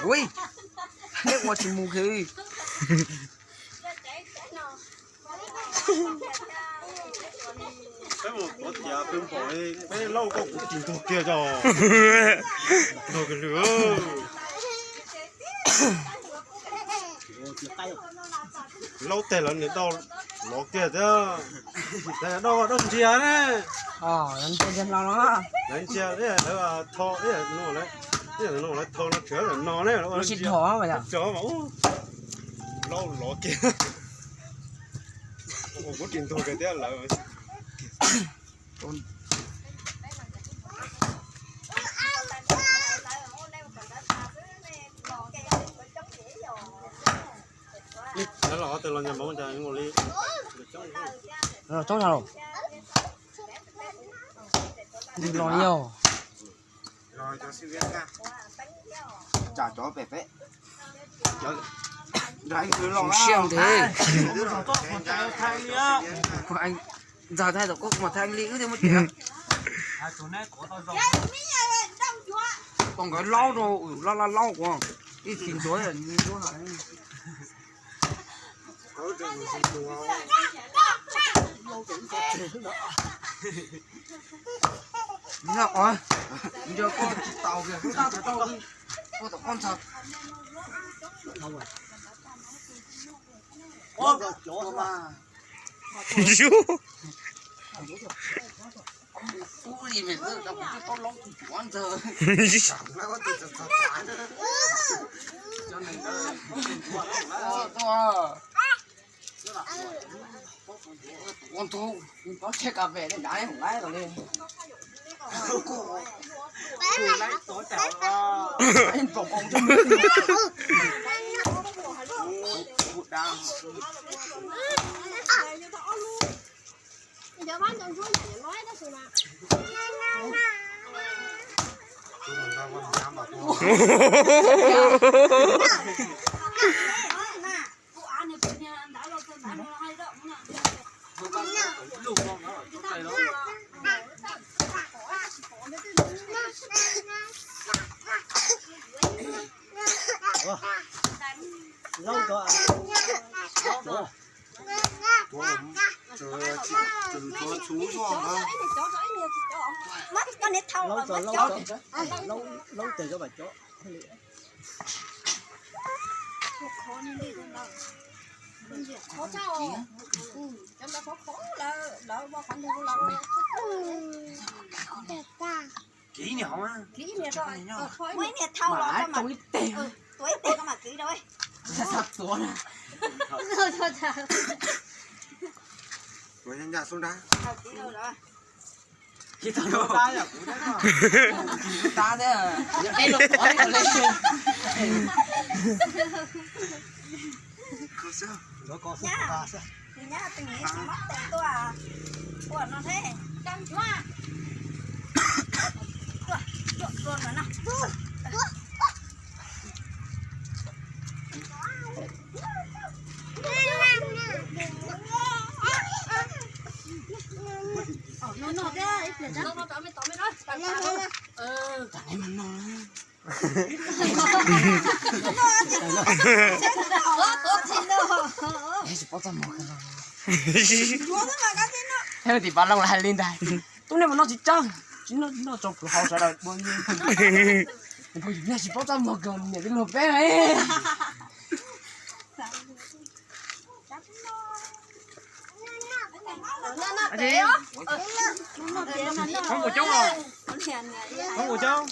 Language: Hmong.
Ui, nej ua tsis mus kiag. Peb mus tuav tias peb npom peb laub koj kuv tsis ntuag kiag tso. Ntuag kiag lwm. Laub teg lawv niam dau lov kiag thiab. Dau dau ntsia ne. Lawv ntsia, lawv thau, lawv thau no tseem no ne. Lub sij dhos mas ub, laub lov kiag. Kuv tsis ntuag kiag thiab lawv. Lawv los qhov twg los nyag npaum cas li. Coob no. Ntws los yog. Tsam cov pem peb. Siab ntev. Ntxawg thaij tom koj mas thaij li wb thiaj muaj tias. Pom nkawd laub rau, laub laub laub kuv ib tsis ntuav. Nco koj tsis taus kiag, koj tom koj ntxhais. Ua ntug, pob txha kas fes ne, dav hum laib los li. Kiv niag hov, muaj ib niag thau los rau mas, tua ib teg koj mam kiv rau. Tua ncaj xub nrab. Kiv tau lub dab, kiv lub dab thiab, deb los tod li. Nyab, tus nyab tus mab tes tuaj, tuaj no thiab. Tuaj, tuaj, tuaj no. Tsis paub txaj muag. Thaum tim pas loo lawv hais li ntag, tub nej mus noj txiv tsawb, tsis noj, noj tso plhuav hauv sawv daws ua li. Phooj ywg, nej tsis paub txaj muag kawg niam tij laug peb. Qhov mus coob, qhov mus coob.